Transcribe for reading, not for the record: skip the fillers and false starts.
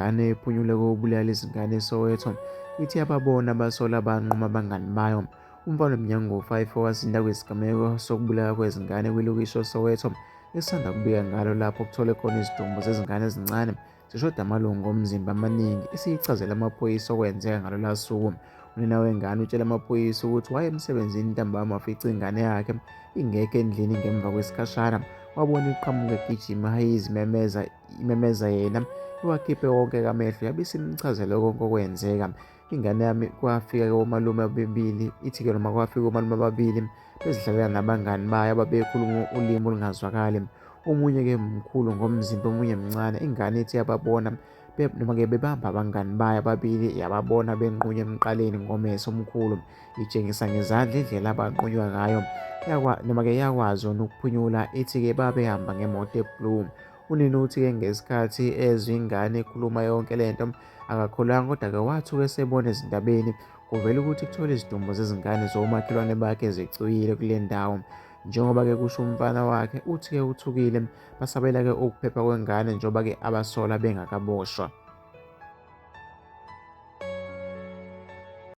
Ingane ephunyule kobulala izingane eSoweto ithi yababona abasolwa banquma abangani bayo. Umfana weminyaka engu-5 owasinda kwisigameko sokubulawa kwezingane kwilokishi eSoweto esisanda kubika ngalo lapho kuthole khona izidumbu zezingane ezincane zishoda amalungu omzimba amaningi isiyichazela amaphoyisa okwenzeka ngalola suku. Unina wengane utshela amaphoyisa ukuthi waye emsebenzini ntambama wafica ingane yakhe ingekho endlini ngemva kwesikhashana wabona iqhamuka egijima izimemeza imemeza yena iwakhiphe wonke kamehlo yabe isimchazela konke okwenzeka. Ingane yami kwafika komalume ababili ithi-ke noma kwafika omalume ababili bezidlalela nabangani bayo ababekhuluma ulimi olungazwakali. Omunye-ke mkhulu ngomzimba omunye mncane. Ingane ithi yababona noma-ke bebamba abangani bayo ababili yababona benqunywa emqaleni ngomese omkhulu itshengisa ngezandla indlela abanqunywa ngayo. Noma-ke yakwazi yona ukuphunyula ithi-ke babehamba ngemoto eblue. Unina uthi-ke ngesikhathi ezwa ingane ikhuluma yonke le nto akakholwanga kodwa-ke wathuka esebona ezindabeni kuvela ukuthi kuthola izidumbu zezingane zomakhelwane bakhe zicwile kule ndawo. Njengoba-ke kusho umfana wakhe uthi-ke uthukile basabela-ke ukuphepha kwengane njengoba-ke abasolwa bengakaboshwa.